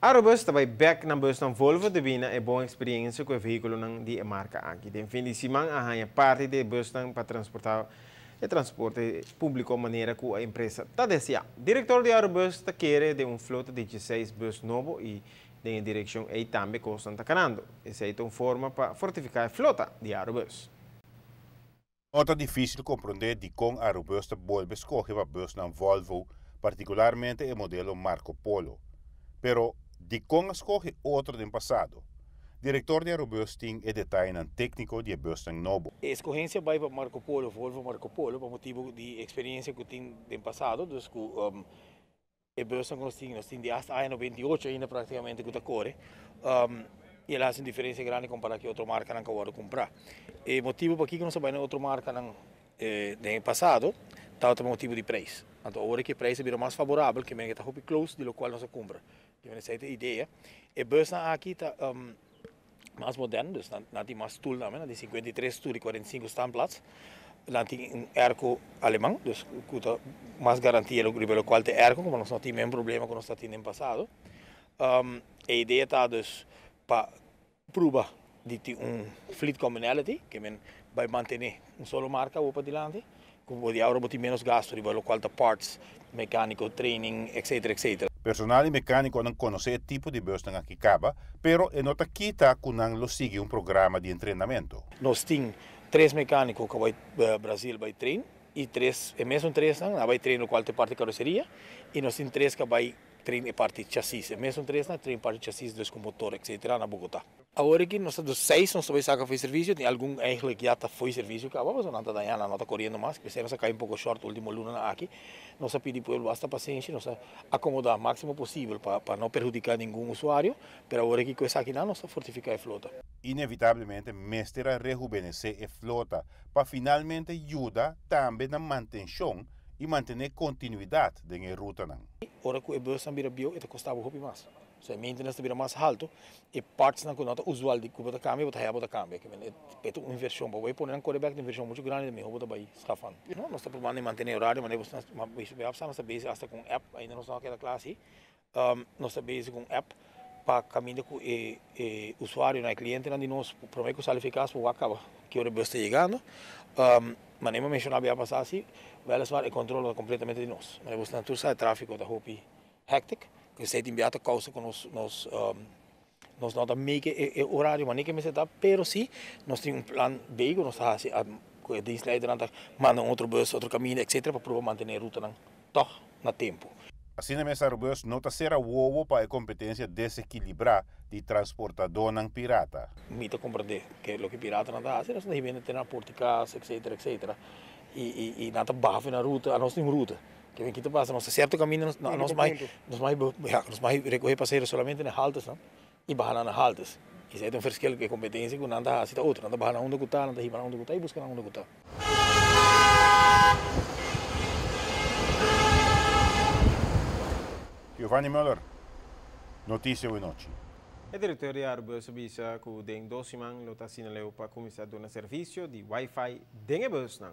Arubus ta bai bek na busnan Volvo debí na e bon eksperiencia ku e vehíkulonan di e marka aki. Den fin di siman a haña parti di e busnan pa transportá e transporte públiko manera ku e empresa ta deseá. Direktor di Arubus ta kere den un flota di dieseis bus nobo i den e direkshon ei tambe kosnan ta kanando. Esei ta un forma pa fortifiká e flota di Arubus. No ta difísil komprondé dikon Arubus ta bolbe skohe pa busnan Volvo, partikularmente e modelo Marco Polo. Pero, dikon a skohe otro den pasado? Direktor di Arubus tin e detayenan tékniko di e busnan nobo. E eskohensia bai pa Marco Polo, Volvo Marco Polo, pa motibu di eksperensia ku tin den pasado, dus ku e busnan ku nos tin, nos tin di asta aña 98 ainda praktikamente ku ta kore, i el a hasi un diferensia grandi kompará ku e otro markanan ku a wòrdu kumprá. E motibu pakiko nos a bai na otro markanan den e pasado tabata pa motibu di preis. Anto awor ku e preis a bira mas faborabel, ke menen ke ta hopi close di lokual nos a kumpra. Ke menen esei ta e idea. E busnan aki ta mas moderno, dus nan tin mas stoel tambe, nan tin 53 stoel i 45 standplaats. Nan tin un airco aleman, dus ku ta mas garantia riba lokual ta e airco, komo nos no tin men problema ku nos ta tin den pasado. E idea ta dus pa pruba di tin un fleet commonality, ke men bai mantene un solo marka awor padilanti, ku bo di awor bo tin menos gasto riba lokual ta parts, mekániko, training, etcetera, etcetera. Personal i mekánikonan konosé e tipo di busnan aki kaba, pero e no ta kita ku nan lo sigui un programa di entrenamentu. Nos tin tres mekániko ku a bai Brazil bai train i tres, e mesun tresnan a bai train lokual ta e parti karoseria i nos tin tres ku a bai train e parti chasis, e mesun tresnan a train parti chasis dus ku motor etcetera na Bogotá. Awor aki nos ta dus seis nos ta bai saka fo'i servisio, tin algun eigenlijk ya ta fo'i servisio kaba pasobra nan ta dañá, nan no ta koriendo mas, p'esei nos a kai un poko short ultimo lunanan aki. Nos a pidi pueblo basta pasenshi, nos a akomodá máksimo posibel pa pa no perhudiká ningun usuario, pero awor aki ku esakinan nos ta fortifiká e flota. Inevitablemente mester a rehubenesé e flota pa finalmente yuda tambe na mantenshon i mantené kontinuidat den e rutanan. Ora ku e busnan bira bieu e ta kosta bo hopi mas. So e maintenance ta bira mas halto, e partsnan ku no ta usual di ku bo ta kambia bo ta haya bo ta kambia. Ke men e ta un invershon pa bo e pone nan kore bek ta un invershon muchu grandi ta miho bo ta bai skafan. No, nos ta probando di mantene orario manera bo a bisa nos ta bezig asta ku un app ainda nos no a keda kla asi. Nos ta bezig ku un app pa kaminda ku e e usuarionan e klientenan di nos prome ku sali for e kas por wak kaba ki ora e bus ta yegando. Manera mi a menshoná bia pasá si wèliswaar e kontrol no ta kompletamente di nos. Manera bo tur sa e trafiko ta hopi hectic, ku esei tin bia ta kousa ku nos nos nos no ta make e orario manera ke mester ta, pero si nos tin un plan B ku nos ta hasi ku e dienstleidernan ta manda un otro bus, otro kaminda etcetera pa proba mantene e rutanan tòg na tempu. Asina mes Arubus no ta sera wowo pa e kompetensia desekilibrá di transportadónan pirata. Mi ta komprendé ke loke piratanan ta hasi, nos ta hib'é te na porta di kas etcetera etcetera i nan ta baha for na ruta, anos tin un ruta. Ke ki ta pasa? Nos ta sierto kaminda nos nos mai nos mai ya nos mai rekohe pasahero solamente na haltesnan i baha nan na haltes. I esei ta un verschil ku e kompetensia ku nan ta hasi ta otro. Nan ta baha nan unda ku ta, nan ta hiba nan unda ku ta i buska nan unda ku ta. Giovanni Muller, Noticia Awe Nochi. E direktor di Arubus a bisa ku den dos siman lo ta asina leu pa kuminsá duna servisio di wifi den e busnan.